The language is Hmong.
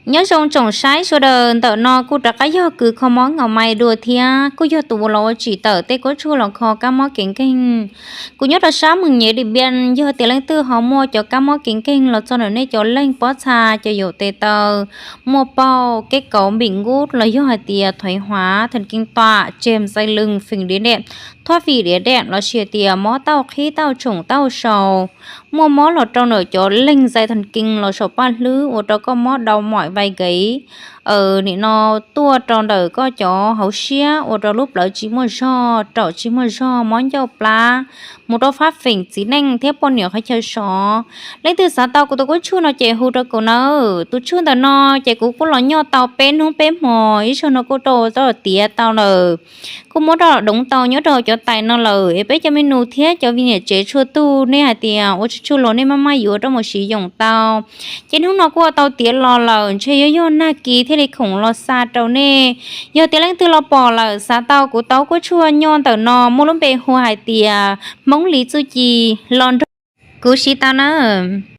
Nyob zoo tsoom saib sawv daws, ntawm no kuj rov qab yog kws kho mob nkaus mais dua thiab kuj yog tus uas los ua tsim tawm tej kuab tshuaj los kho kab mob kev nkeeg. Kuv nyob rau sab Mường Nhé, Điện Biên, yog tias leej twg ho muaj cov kab mob kev nkeeg los txog ntawm nej cov leeg pob txha, cov yaum tes taw, muaj paug, keb kauv, npim nkub los yog hais tias thoiv huav, thần kinh tọa, chèn dây lưng, phì đĩa đệm, thoát vị đĩa đệm los sis tias mob tauj qhib tauj tshoom tauj sau, muaj mob los rau ntawm cov leeg dây thần kinh los saum paj hlwb ua rau koj mob đau mỏi vai gáy, nim no tuaj rau ntawm koj cov hauv siab ua rau lub plawv tsis muaj zog, raum tsis muaj zog, mob ncauj plab, mus rau phát triển txiv neej thiab poj niam qhov chaw sov. Leej twg xav tau kuv tus kuab tshuaj no ces hu rau kuv nawb. Tus tshuaj ntawm no ces kuv kuj los nyoj tau peb hnub peb hmos, ib zaug no kuj rau tiav tau lawm. Kuj muab rau doov tau nyob rau cov tais no lawm es peb cov me nus thiab cov viv niam tsev txhua tug nej hais tias ua tsis tshua los nej maj maj yuav rau mus siv yoom tau. Ces hnub no kuj ua tau tiav los lawm, ntshe yuav yog nag kis thiaj li khoom los xa rau nej. Yog tias leej twg los pom lawm xav tau kuv tus kuab tshuaj nyoj ntawm no muaj lub npe hu hais tias Hmoob Li Txuj Ci los nrog kuv siv tau nawb.